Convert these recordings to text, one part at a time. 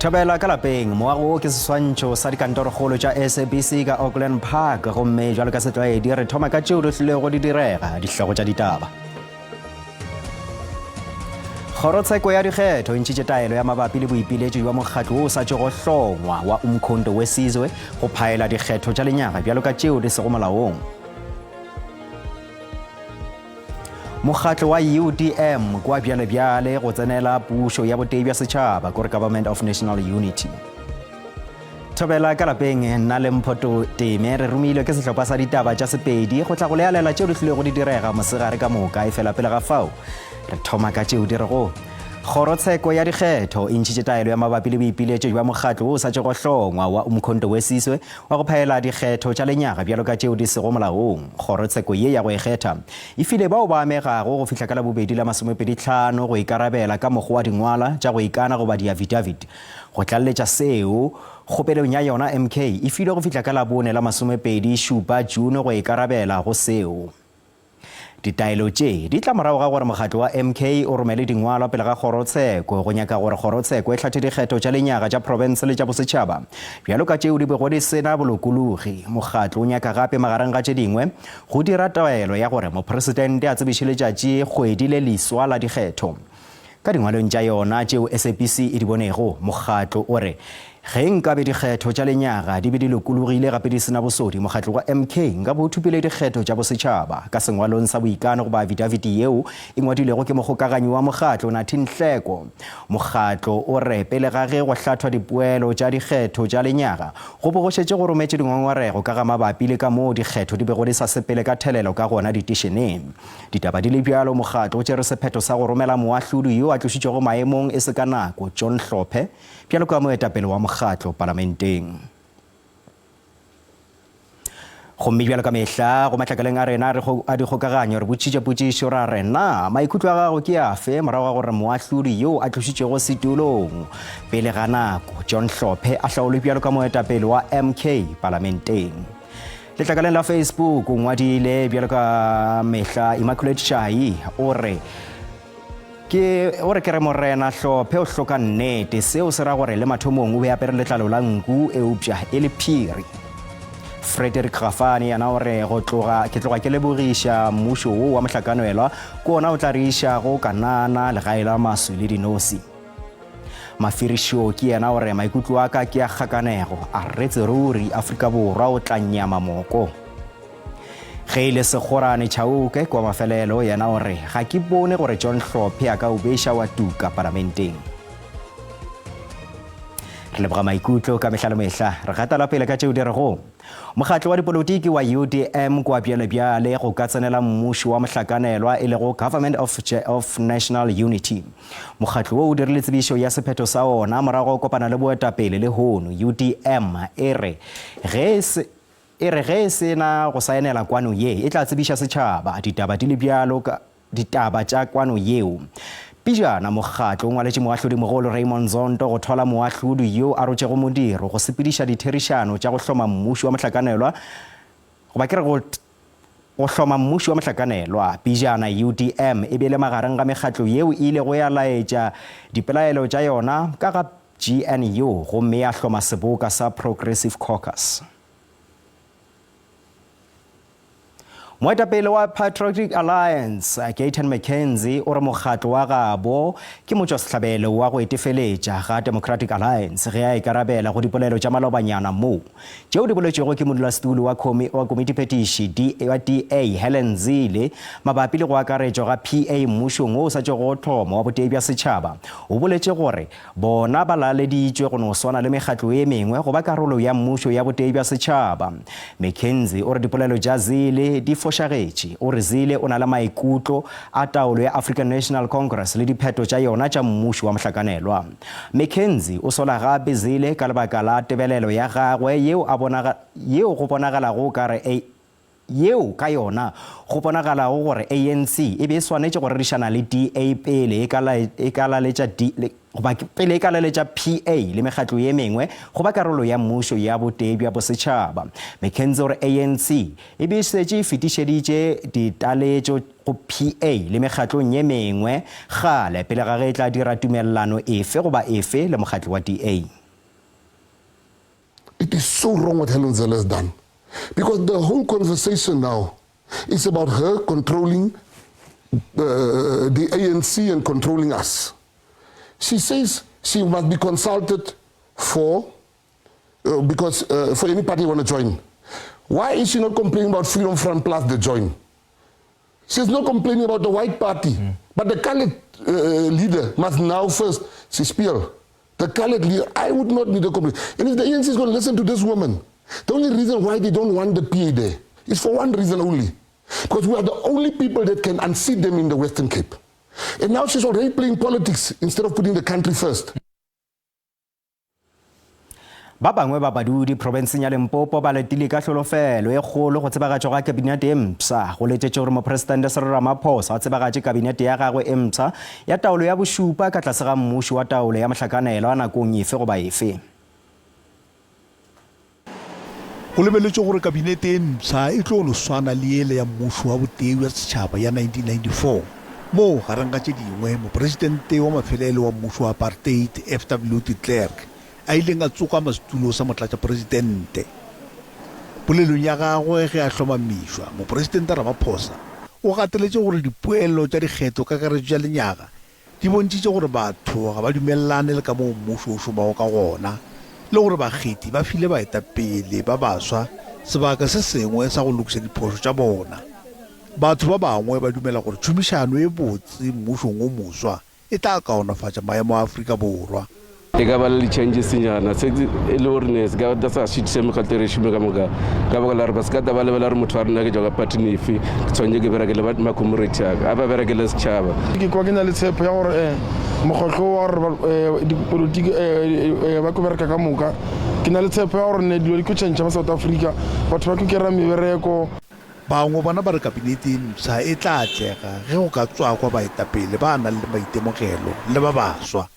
Thobela ka lapeng, moago wo ke seswantšho sa dikantorokgolo tša SABC ka Auckland Park, gomme bjalo ka setlwaedi re thoma ka tšeo di hlilego di direga, dihlogo tša ditaba. Kgorotsheko ya dikgetho e ntšhitše taelo ya mabapi le boipiletšo bja mokgatlo wo o sa tšogo hlongwa wa Umkhonto we Sizwe go phaela dikgetho tša lenyaga bjalo ka tšeo di sego molaong. Mokgatlo wa UDM kwa bjalebjale go tsenela pušo ya botee bja setšhaba kore Government of National Unity. Thobela ka lapeng, nna le Mpho Teme re romilwe ke sehlopha sa ditaba tša Sepedi go tla go le alela tšeo di hlilego di direga mosegare ka moka. Efela pele ga fao, re thoma ka tšeo di rego Kgorotsheko ya Dikgetho e ntšhitše taelo ya mabapi le boipiletšo bja mokgatlo wo o sa tšogo hlongwa wa Umkhonto we Sizwe wa go phaela dikgetho tša lenyaga bjalo ka tšeo di sego molaong. Kgorotsheko ye ya go ikgetha e file bao ba amegago go fihla ka Labobedi la masomepeditlhano go ikarabela ka mokgwa wa dingwala tša go ikana goba diafidavit. Go tlaleletša seo, kgopelong ya yona MK e filwe go fihla ka Labone la masomepedi šupa June go ikarabela go seo. Ditaelo tše di tla morago ga gore mokgatlo wa MK o romele dingwalwa pele ga kgorotsheko go nyaka gore kgorotsheko e hlathe dikgetho tša lenyaga tša profense le tša bosetšhaba bjalo ka tšeo di bego di se na bolokologi. Mokgatlo o nyaka gape magareng ga tše dingwe go dira taelo ya gore mopresidente a tsebiše letšatši kgwedi le leswa la dikgetho. Ka dingwalong tša yona tšeo SABC e di bonego, mokgatlo o re ge nkabe dikgetho tša lenyaga di be di lokologile gape di se na bosodi, mokgatlo wa MK nkabe o thopile dikgetho tša bosetšhaba. Ka sengwalong sa boikano goba afidafiti yeo e ngwadilwego ke mokgokaganyi wa mokgatlo Nathi Nhleko, mokgatlo o re pele ga ge go hlathwa dipoelo tša dikgetho tša lenyaga, go be go šetše go rometšwe dingongorego ka ga mabapi le ka moo dikgetho di bego di sa sepele ka thelelo ka gona ditešeneng. Ditaba di le bjalo, mokgatlo o tšere sephetho sa go romela moahlodi yo a tlošitšwego maemong e se ka nako, John Hlophe, bjalo ka moetapele wa mokgatlo palamenteng. Gomme bjalo ka mehla, go matlakaleng a rena a dikgokaganyo re botšitše potšišo ra re, Na maikutlo a gago ke afe morago ga gore moahlodi yo a tlošitšwego setulong pele ga nako, John Hlophe, a hlaolwe bjalo ka moetapele wa MK palamenteng? Letlakaleng la Facebook o ngwadile bjalo ka mehla Immaculate Shai o re ke o re ke re morena Hlophe o hloka nnete seo se ra gore le mathomong o be apere letlalo la nku eupša e le phiri. Frederick Gafane yena o re go tloga ke tloga ke lebogiša mmušo wo wa mohlakanelwa ke ona o tla re išago Kanana legae la maswi le dinosi. Mafirišo ke yena o re maikutlo a ka ke a kgakanego, a retse ruri Afrika Borwa o tla nyama moko. Ge e le Sekgorane Chauke kwa mafelelo yena o re ga ke bone gore John Hlophe a ka o beša wa tuka palamenteng. Re leboga maikutlo ka mehla le mehla, re gatela pele ka tšeo di rego Mokgatlo wa dipolotiki wa UDM kwa bjalebjale go ka tsenela mmušo wa mohlakanelwa e lego Government of, of National Unity. Mokgatlo wo o dirile tsebišo ya sephetho sa ona morago ga go kopana le boetapele lehono. UDM e re ge e e re ge e se na go saenela kwano ye, e tla tsebiša setšhaba ditaba di le bjalo ka ditaba tša kwano yeo. Pejana, mokgatlo o ngwaletše moahlodimogolo Raymond Zondo go thwala moahlodi yo a rotšego modiro go sepediša ditherišano tša go hloma mmušo wa mohlakanelwa goba ke re go Go hloma mmušo wa mohlakanelwa, pejana UDM e be e le magareng ga mekgatlo yeo e ilego ya laetša dipelaelo tša yona ka ga GNU gomme ya hloma seboka sa Progressive Caucus. Moetapele wa Patriotic Alliance, Gayton McKenzie, o re mokgatlo wa gabo ke motšwasehlabelo wa go itefeletša ga Democratic Alliance ge a ikarabela go dipolelo tša malobanyana mo Tšeo di boletšwego ke modulasetulo wa khomi wa komitiphethiši wa DA Helen Zille mabapi le go akaretšwa ga PA mmušong wo o sa tšwago go hloma wa botee bja setšhaba. O boletše gore bona ba laleditšwe go no swana le mekgatlo ye mengwe go ba karolo ya mmušo ya botee bja setšhaba. McKenzie o re dipolelo tša Zille di fošagetše. O re Zille o na le maikutlo a taolo ya African National Congress le diphetho tša yona tša mmušo wa mohlakanelwa. McKenzie o sola gape Zille ka lebaka la tebelelo ya gagwe yeo a bonaga yeo go bonagalago o ka re e yeo ka yona go bonagalago gore ANC e be e swanetše go rerišana le DA pele e ka e ka laletša goba pele e ka laletša PA le mekgatlo ye mengwe go ba karolo ya mmušo ya botee bja bosetšhaba. McKenzie o re ANC e be e šetše e fetišeditše ditaletšo go PA le mekgatlong ye mengwe kgale pele ga ge e tla dira tumelelano efe goba efe le mokgatlo wa DA. It is so wrong what Helen Zille has done. Because the whole conversation now is about her controlling uh, the ANC and controlling us. She says she must be consulted for, uh, because uh, for any party want to join. Why is she not complaining about Freedom Front Plus the join? She's not complaining about the white party. Mm. But the colored uh, leader must now first, she spiel. The colored leader, I would not need a complaint. And if the ANC is going to listen to this woman, the only reason why they don't want the PA there is for one reason only. Because we are the only people that can unseat them in the Western Cape. And now she's already playing politics instead of putting the country first. Ba bangwe ba badudi profenseng ya Limpopo ba letile ka hlolofelo e kgolo go tsebagatšwa ga kabinete e mpsha. Go letetše gore Mopresidente Cyril Ramaphosa a tsebagatše kabinete ya gagwe e mpsha ya taolo ya bošupa ka tlase ga mmušo wa taolo ya mohlakanelwa nakong efe goba efe. Go lebeletšwe gore kabinete e mpsha e tlo no swana le yela ya mmušo wa botee bja setšhaba ya 1994, moo gareng ga tše dingwe mopresidente wa mafelelo wa mmušo wa apartheid FW de Klerk a ileng a tsokama setulo sa motlatšapresidente. Polelong ya gagwe ge a hlomamišwa, Mopresidente Ramaphosa o gateletše gore dipoelo tša dikgetho kakaretšo tša lenyaga di bontšitše gore batho ga ba dumelelane le ka moo mmušo o šomago ka gona le gore bakgethi ba file baetapele ba baswa sebaka se sengwe sa go lokiša diphošo tša bona. Batho ba bangwe ba dumela gore tšhomišano e botse mmušong o moswa e tla kaonafatša maemo a Afrika Borwa. E ka ba le di-changes nyana se e le gore ne se ka ta sa šitiša mekgatlo e re šome ka moka ka baka la gore ba se ka ta ba lebela gore motho wa rena ke tšwa ka party efe ke tshwanetse ke bereke le macomrade aka a ba berekele setšhaba. Ke kwa ke na le tshepo ya gore um mokgatlo wa gore dipolotiki um ba tlo bereka ka moka. Ke na le tshepo ya gore ne dilo di tlo tšhentšha mo South Africa, batho ba tlo kry-a mebereko. Bangwe bona ba re kabinete e mpsha e tla atlega ge go ka tswakwa baetapele ba nang le maitemogelo le ba baswa.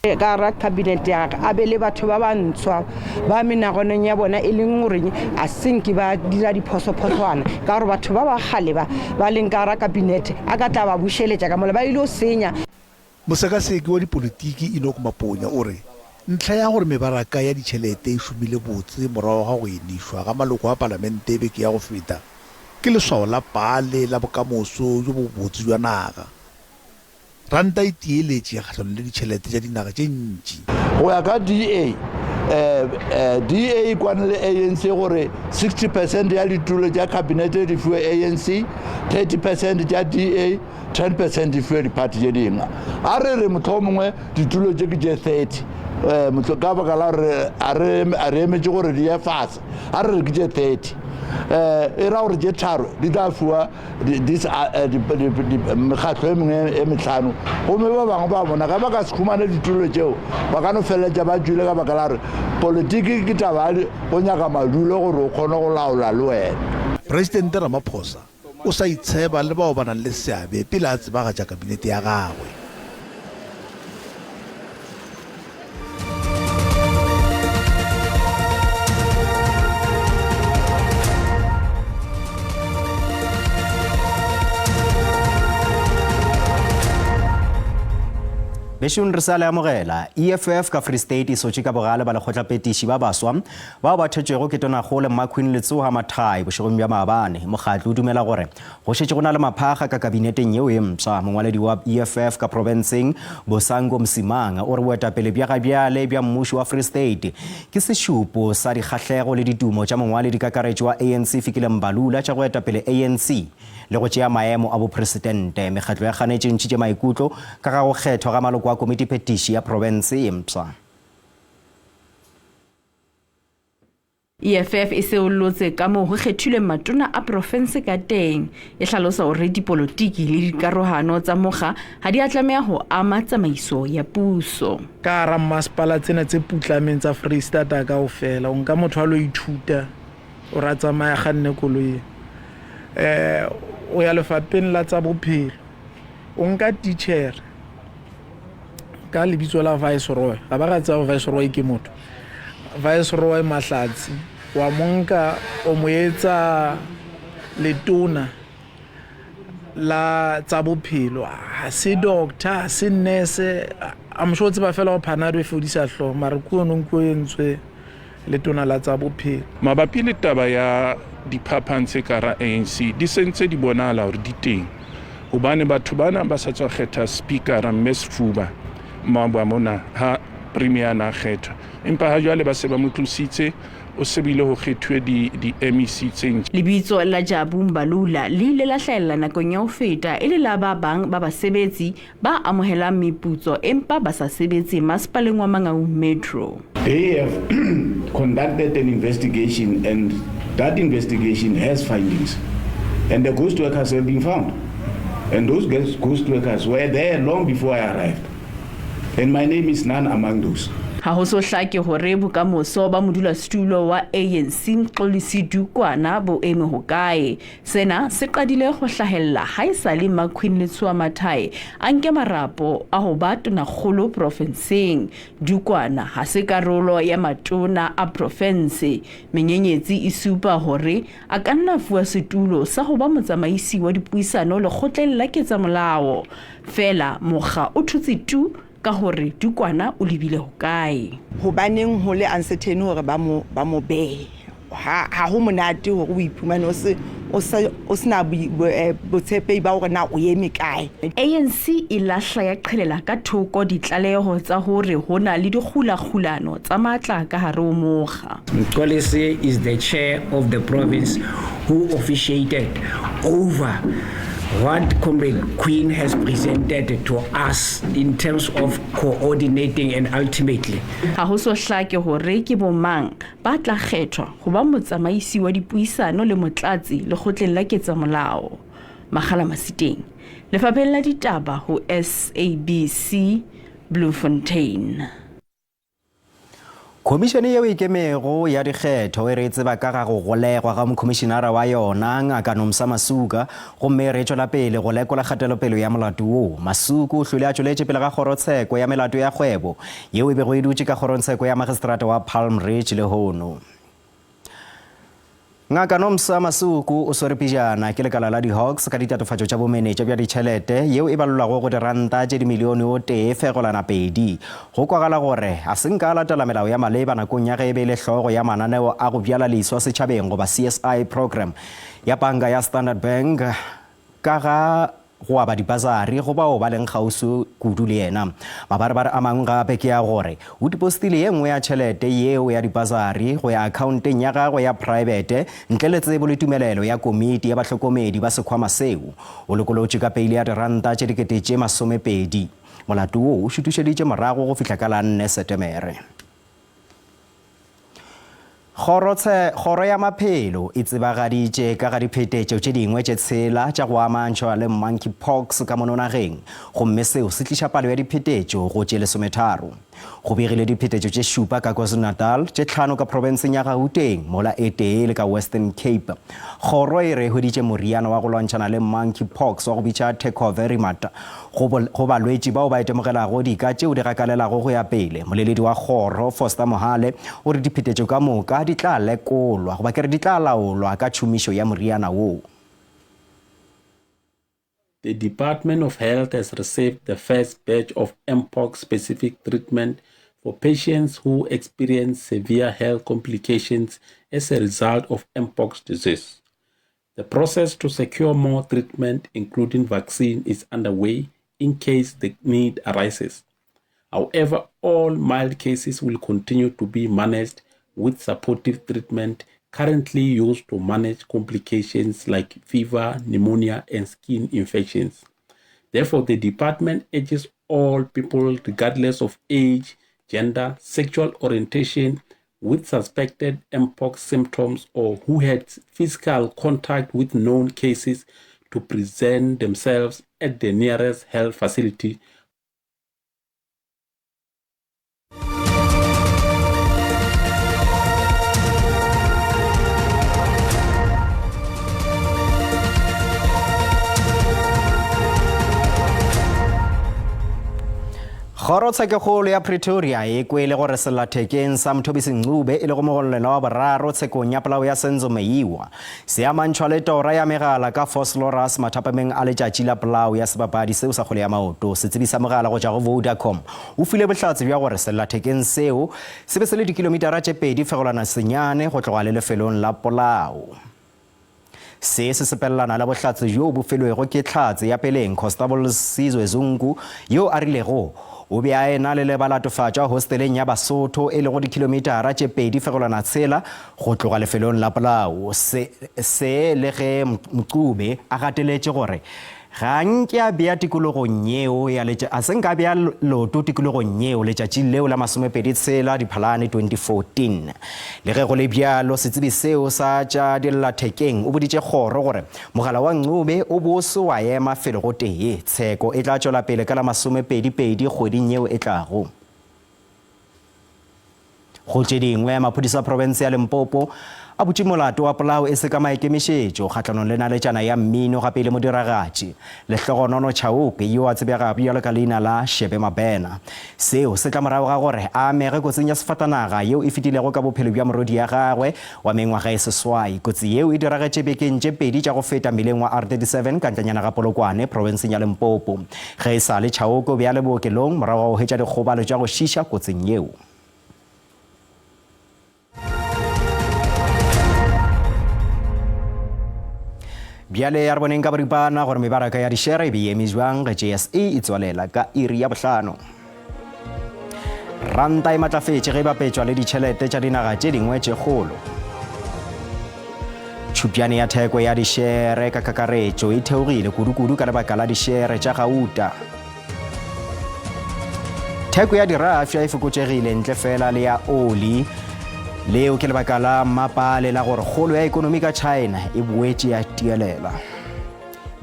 Ka gara kabinete ya gagwe a be le batho ba bantshwa ba menaganong ya bona e leng gore a senke ba dira diphosophoswana, ka gore batho ba ba kgale ba ba leng ka gara kabinete a ka tla ba bušeletša ka mola ba ile go senya. Mosekaseki wa dipolitiki Enoch Maponya o re ntlha ya gore mebaraka ya ditšhelete e šomile botse morago ga go enišwa ga maloko a palamente beke ya go feta ke leswao la paale la bokamoso bjo bobotse bja naga. Ranta e tieletše kgahlanong le ditšhelete tša dinaga tše ntši. Go ya ka DA, DA e kwane le ANC gore 60 percent ya ditulo tša kabinete di fiwe ANC, 30 percent tša DA, 10 percent di fiwe diphathi tše dingwe. A re re mohlomongwe ditulo tše ke tše 30 eh, ka baka la gore a re emetše gore di ye fase, a re re ke tše 30 eh, e ra gore tše tharo di tla fiwa mekgatlo e mengwe e metlhano gomme ba bangwe ba bona ge ba ka se humane ditulo tšeo ba ka no feleletša ba tšwile ka baka la gore politiki ke taba ya go nyaka madulo gore o kgone go laola le wena. Presidente Ramaphosa o sa itsheba le bao ba nang le seabe pele a tsebagatša kabinete ya gagwe. Bešong re sa le amogela. EFF ka Free State e sotše ka bogale ba lekgotlapetiši ba baswa bao ba thwetšwego ke Tonakgolo Mmaqueen Letsoha Mathai bošegong bja maabane. Mokgatlo o dumela gore Go šetše go na le maphakga ka kabineteng yeo e mpsha. Mongwaledi wa EFF ka profenseng, Bosango Msimang, o re boetapele bja gabjale bja mmušo wa Free State ke sešupo sa dikgahlego le ditumo tša mongwaledikakaretšo wa ANC Fikile Mbalula tša go etapele ANC le go tšea maemo a bopresidente. Mekgatlo ya kganetšo e ntšhitše maikutlo ka ga go kgethwa ga maloko a komitiphethiši ya profense e mpsha. EFF e seollotse ka moo go kgethilweng matona a porofense ka teng. E hlalosa hore dipolotiki le dikarohano tsa mokga ha di a tlameha ho ama tsamaiso ya puso. Ka hara mmasepala tsena tse putlameng tsa Freistata kaofela, o nka motho a lo ithuta or a tsamaya a kganne koloi. Um o ya lefapeng la tsa bophelo, o nka titšhere ka lebitso la Viceroy, ga ba ga tseba gore Viceroy ke motho, Viceroy Mahlatsi, wa mo nka o mo etsa letona la tsa bophelo. Ga se doctor, ga se nurse, I'm sure o tseba fela gore Panado e fodisa hlogo, mara kuo nong kuo e ntswe letona la tsa bophelo. Mabapi le taba ya diphapang tse ka hara ANC, di se ntse di bonahala hore di teng hobane batho bana ba sa tswa kgetha Speakera Mme Sefuba maoba mona ha Premier a na kgethwa, empa ha jwale ba se ba mo tlositse, o se bile ho kgethuwe di di-MEC tse ntjha. Lebitso la Jabu Mbalula le ile la hlahella nakong ya ho feta e le la ba bang ba basebetsi ba amohelang meputso empa ba sa sebetse masepaleng wa Mangaung Metro. They have conducted an investigation and that investigation has findings and the ghost workers have been found and those ghost workers were there long before I arrived and my name is none among those. Ha ho so hlake hore bokamoso ba modulasetulo wa ANC Mxolisi Dukwana bo eme hokae. Sena se qadile ho hlahella ha e sa le Maqueen Letsoha Mathae a nke marapo a ho ba tonakgolo profenseng. Dukwana ha se karolo ya matona a profense. Menyenyetsi e supa hore a ka nna fuwa setulo sa ho ba motsamaisi wa dipuisano lekgotleng la ketsamolao. Feela mokga o thotse tu ka hore Dukwana o lebile hokae. Hobaneng ho le uncertain hore ba mo ba mo behe? Ha ha ho monate hore o iphumane o se o se o sena botshepehi ba hore na o eme kae. ANC e lahla ya qhelela ka thoko ditlaleho tsa hore ho na le dikgulakgulano tsa matla ka hare ho mokga. Mxolisi is the chair of the province who officiated over what Comrade Queen has presented to us in terms of coordinating and ultimately. Ha ho so hlake hore ke bomang ba tla kgethwa ho ba motsamaisi wa dipuisano le motlatsi lekgotleng la ketsamolao. Makgala Masiteng, Lefapheng la Ditaba ho SABC, Bloemfontein. Khomišene yeo e ikemego ya dikgetho e re tseba ka ga go golegwa ga mokhomišenara wa yona Ngaka Nomsa Masuka gomme re tšwela pele go lekola kgatelopele ya molato wo. Masuku o hlwele a tšweletše pele ga kgorotsheko ya melato ya kgwebo yeo e bego e dutše ka kgorongtsheko ya magistrata wa Palm Ridge lehono. Ngaka Nomsa Masuku o swere pejana ke lekala la di-Hawks ka ditatofatšo tša bomenetša bja ditšhelete yeo e balolwago go diranta tše dimilione o tee fegolana pedi. Go kwagala gore a se nka a latela melao ya maleba nakong ya ge e be e le hlogo ya mananeo a go bjala leswa setšhabeng goba CSI program ya panka ya Standard Bank ka ga go aba dipasari go bao ba leng kgauswi kudu le yena. Mabarebare a mangwe gape ke a gore o depositile ye nngwe ya tšhelete yeo ya dipasari go ya akhaonteng ya gagwe ya praebete ntle le tsebo le tumelelo ya komiti ya bahlokomedi ba sekhwama seo. O lokolotšwe ka peile ya diranta tše 20,000. Molato wo o šutišeditše morago go fihla ka la nne Setemere. Kgorotse, Kgoro ya Maphelo e tsebagaditše ka ga diphetetšo tše dingwe tše tshela tša go amantšhwa le monkeypox ka mono nageng, gomme seo se tliša palo ya diphetetšo go tše lesometharo. Go begile diphetetšo tše šupa ka KwaZulu-Natal, tše tlhano ka profenseng ya Gauteng mola e tee e le ka Western Cape. Kgoro e re e hweditše moriana wa go lwantšhana le monkeypox wa go bitša Tecoverimat Go, go balwetši bao ba itemogelago dika tšeo di gakalelago go ya pele, moleledi wa kgoro, Foster Mohale, o re diphetetšo ka moka di tla lekolwa goba ke re di tla laolwa ka tšhomišo ya moriana wo. The Department of Health has received the first batch of mpox-specific treatment for patients who experience severe health complications as a result of mpox disease. The process to secure more treatment, including vaccine, is underway in case the need arises. However, all mild cases will continue to be managed with supportive treatment currently used to manage complications like fever, pneumonia, and skin infections. Therefore, the department urges all people, regardless of age, gender, sexual orientation, with suspected mpox symptoms or who had physical contact with known cases to present themselves at the nearest health facility. Kgorotshekokgolo ya Pretoria e kwele gore sellathekeng sa Mthobisi Ncube e lego mogololelwa wa boraro tshekong ya polao ya Senzo Meyiwa se amantšhwa le tora ya megala ka Vosloorus mathapameng a letšatši la polao ya sebapadi seo sa kgwele ya maoto. Setsebi sa mogala go tšwa go Vodacom o file bohlatse bja gore sellathekeng seo se be se le dikilomitara tše 2.9 go tloga le lefelong la polao. Se se sepelelana le bohlatse bjoo bo filwego ke hlatse ya peleng, Constable Sizwe Zungu, yo a rilego o be a e-na le lebalatofatšwa hosteleng ya Basotho e lego dikilomitara tše 2.6 go tloga lefelong la polao. Se, se le ge Mcube a gateletše gore Ga nke a bea tikologong yeo ya letša, a se nke a bea leoto tikologong yeo letšatši leo la masomepedi tshela Diphalane 2014. Le ge go le bjalo, setsebi seo sa tša dillathekeng o boditše kgoro gore mogala wa Ncube o bo se wa ema felo gotee. Tsheko e tla tšwela pele ka la masomepedi-pedi kgweding yeo e tlago. Go tše dingwe, maphodisa a profense ya Limpopo a butše molato wa polao e se ka maikemišetšo kgahlanong le naletšana ya mmino gape e le modiragatši, Lehlogonono Chauke yo a tsebegago bjalo ka leina la Shebe Mabena. Seo se tla morago ga gore a amege kotsing ya sefatanaga yeo e fetilego ka bophelo bja morwedi ya gagwe wa mengwaga e seswai. Kotsi yeo e diragetše bekeng tše pedi tša go feta mmileng wa R37 ka ntlenyana ga Polokwane, profenseng ya Limpopo. Ge e sa le Chauke o be a le bookelong morago ga go hwetša dikgobalo tša go šiša kotsing yeo. Bjale a re boneng ka boripana gore mebaraka ya dišere e be e eme bjang ge JSE e tswalela ka iri ya bohlano. Ranta e matlafetše ge e bapetšwa le ditšhelete tša dinaga tše dingwe tše kgolo. Tšhupjane ya theko ya dišere ka kakaretšo e theogile kudu-kudu ka lebaka la dišere tša gauta. Theko ya dirafša e fokotšegile ntle fela le ya oli. Leo ke lebaka la mmapale la gore kgolo ya ekonomi ka China e boetše ya tielela.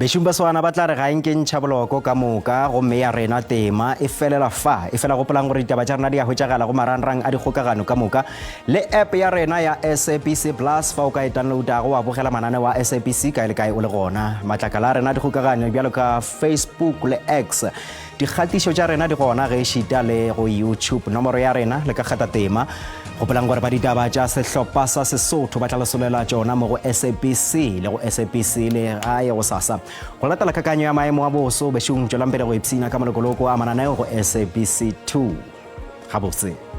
Bešung ba swana ba tla re ga e nke ntšha boloko ka moka gomme ya rena tema e felela fa. Efela gopolang gore ditaba tša rena di a hwetšagala go marangrang a dikgokagano ka moka le app ya rena ya SABC Plus fa o ka e downloadago wa bogela mananeo a SABC kae le kae o le gona. Matlakala a rena a dikgokaganyo bjalo ka Facebook le X. Dikgatišo tša rena di gona ge ešita le go YouTube. Nomoro ya rena le ka kgatha tema. Gopolang gore ba ditaba tša sehlopha sa Sesotho ba tla le solela tšona mo go SABC le go SABC le gae gosasa. Go latela kakanyo ya maemo a boso, bešong tšwelang pele go ipshina ka malokoloko a mananeo go SABC 2. Gabotse.